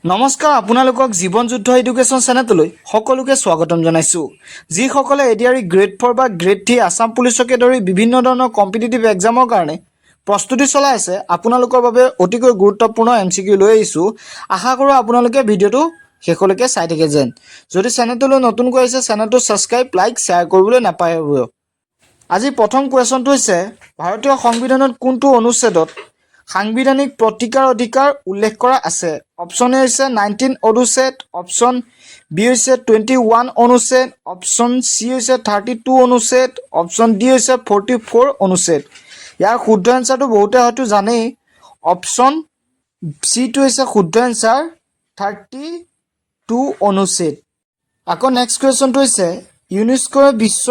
নমস্কাৰ, আপোনালোকক জীৱন যুদ্ধ এডুকেশ্যন চেনেলটোলৈ সকলোকে স্বাগতম জনাইছোঁ। যিসকলে এডিআৰই গ্ৰেড 4 বা গ্ৰেড 3, আছাম পুলিচকে ধৰি বিভিন্ন ধৰণৰ কম্পিটিটিভ এক্সামৰ কাৰণে প্ৰস্তুতি চলাই আছে, আপোনালোকৰ বাবে অতিকৈ গুৰুত্বপূৰ্ণ এমচিকিউ লৈ আহিছোঁ। আশা কৰোঁ আপোনালোকে ভিডিঅ'টো শেষলৈকে চাই থাকে যেন। যদি চেনেলটোলৈ নতুনকৈ আহিছে, চেনেলটো ছাবস্ক্ৰাইব, লাইক, শ্বেয়াৰ কৰিবলৈ নাপাহৰিব। আজি প্ৰথম কুৱেশ্যনটো হৈছে, ভাৰতীয় সংবিধানত কোনটো অনুচ্ছেদত সাংবিধানিক প্ৰতিকাৰ অধিকাৰ উল্লেখ কৰা আছে? অপশ্যন এ হৈছে 19 অনুচ্ছেদ, অপশ্যন বি হৈছে 21 অনুচ্ছেদ, অপশ্যন চি হৈছে 32 অনুচ্ছেদ, অপশ্যন ডি হৈছে 44 অনুচ্ছেদ। ইয়াৰ শুদ্ধ এনচাৰটো বহুতে হয়তো জানেই। অপশ্যন চিটো হৈছে শুদ্ধ এনচাৰ, 32 অনুচ্ছেদ। আকৌ নেক্সট কুৱেশ্যনটো হৈছে, ইউনেস্কোৰ বিশ্ব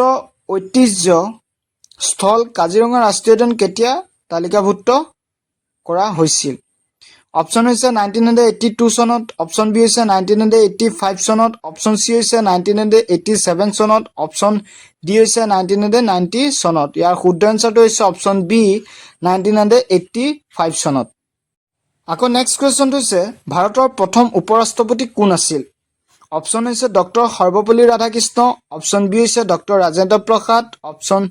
ঐতিহ্য স্থল কাজিৰঙা ৰাষ্ট্ৰীয় উদ্যান কেতিয়া তালিকাভুক্ত কৰা হৈছিল? অপশ্যন হৈছে 1982 চনত, অপশ্যন বি হৈছে 1985 চনত, অপশ্যন চি হৈছে 1987 চনত, অপশ্যন ডি হৈছে 1990 চনত। ইয়াৰ শুদ্ধ এনচাৰটো হৈছে অপশ্যন বি, 1985 চনত। আকৌ নেক্সট কুৱেশ্যনটো হৈছে, ভাৰতৰ প্ৰথম উপ ৰাষ্ট্ৰপতি কোন আছিল? অপশ্যন হৈছে doctor Sarvepalli Radhakrishna, option B হৈছে doctor Rajendra Prasad, option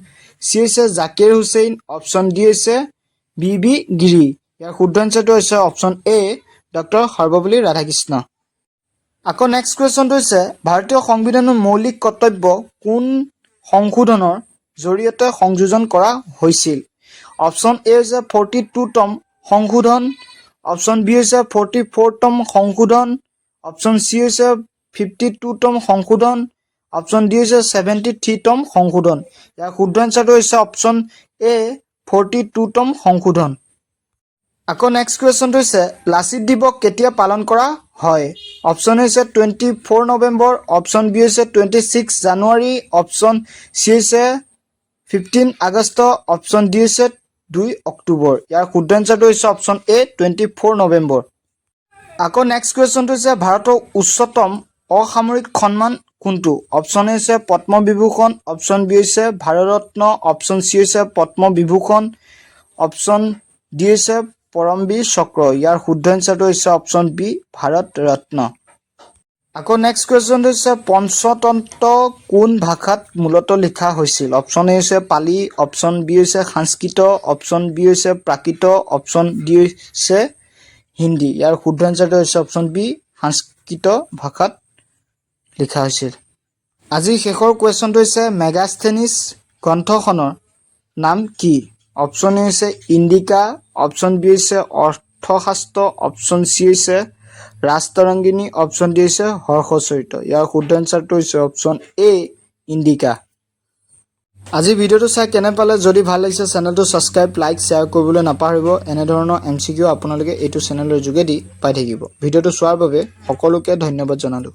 C হৈছে জাকিৰ হুছেইন, অপশ্যন ডি হৈছে বি ভি গিৰি। ইয়াৰ শুদ্ধ এনচাৰটো হৈছে option A, doctor Sarvepalli Radhakrishna. আকৌ নেক্সট কুৱেশ্যনটো হৈছে, ভাৰতীয় সংবিধানৰ মৌলিক কৰ্তব্য কোন সংশোধনৰ জৰিয়তে সংযোজন কৰা হৈছিল? অপশ্যন এ হৈছে 42তম সংশোধন, অপশ্যন বি হৈছে 44তম সংশোধন, অপশ্যন চি হৈছে 52তম সংশোধন, অপশ্যন ডি হৈছে 73তম সংশোধন। ইয়াৰ শুদ্ধ এনচাৰটো হৈছে অপশ্যন এ, 42তম সংশোধন। আকৌ নেক্সট কুৱেশ্যনটো হৈছে, লাচিত দিৱস কেতিয়া পালন কৰা হয়? অপশ্যন হৈছে 24 নৱেম্বৰ, অপশ্যন বি হৈছে 26 জানুৱাৰী, অপশ্যন চি হৈছে 15 আগষ্ট, অপশ্যন ডি হৈছে 2 অক্টোবৰ। ইয়াৰ শুদ্ধ এনচাৰটো হৈছে অপশ্যন এ, 24 নৱেম্বৰ। আকৌ নেক্সট কুৱেশ্যনটো হৈছে, ভাৰতৰ উচ্চতম অসামৰিক সন্মান কোনটো? অপশ্যন এ হৈছে পদ্মবিভূষণ, অপশ্যন বি হৈছে ভাৰতৰত্ন, অপশ্যন চি হৈছে পদ্মবিভূষণ, অপশ্যন ডি হৈছে পৰমবীৰ চক্ৰ। ইয়াৰ শুদ্ধ এনচাৰটো হৈছে অপশ্যন বি, ভাৰত ৰত্ন। আকৌ নেক্সট কুৱেশ্যনটো হৈছে, পঞ্চতন্ত্ৰ কোন ভাষাত মূলতঃ লিখা হৈছিল? অপশ্যন এ হৈছে পালি, অপশ্যন বি হৈছে সংস্কৃত, অপশ্যন বি হৈছে প্ৰাকৃত, অপশ্যন ডি হৈছে হিন্দী। ইয়াৰ শুদ্ধ এনচাৰটো হৈছে অপশ্যন বি, সংস্কৃত ভাষাত লিখা হৈছিল। আজিৰ শেষৰ কুৱেশ্যনটো হৈছে, মেগাস্থেনিছ গ্ৰন্থখনৰ নাম কি? অপশ্যন এ হৈছে ইণ্ডিকা, অপশ্যন বি হৈছে অৰ্থশাস্ত্ৰ, অপশ্যন চি হৈছে ৰাজতৰংগিনী, অপশ্যন ডি হৈছে হৰ্ষচৰিত। ইয়াৰ শুদ্ধ এনচাৰটো হৈছে অপশ্যন এ, ইণ্ডিকা। আজি ভিডিঅ'টো চাই কেনে পালে? যদি ভাল লাগিছে, চেনেলটো ছাবস্ক্ৰাইব, লাইক, শ্বেয়াৰ কৰিবলৈ নাপাহৰিব। এনেধৰণৰ এমচিকিউ আপোনালোকে এইটো চেনেলৰ যোগেদি পাই থাকিব। ভিডিঅ'টো চোৱাৰ বাবে সকলোকে ধন্যবাদ জনালোঁ।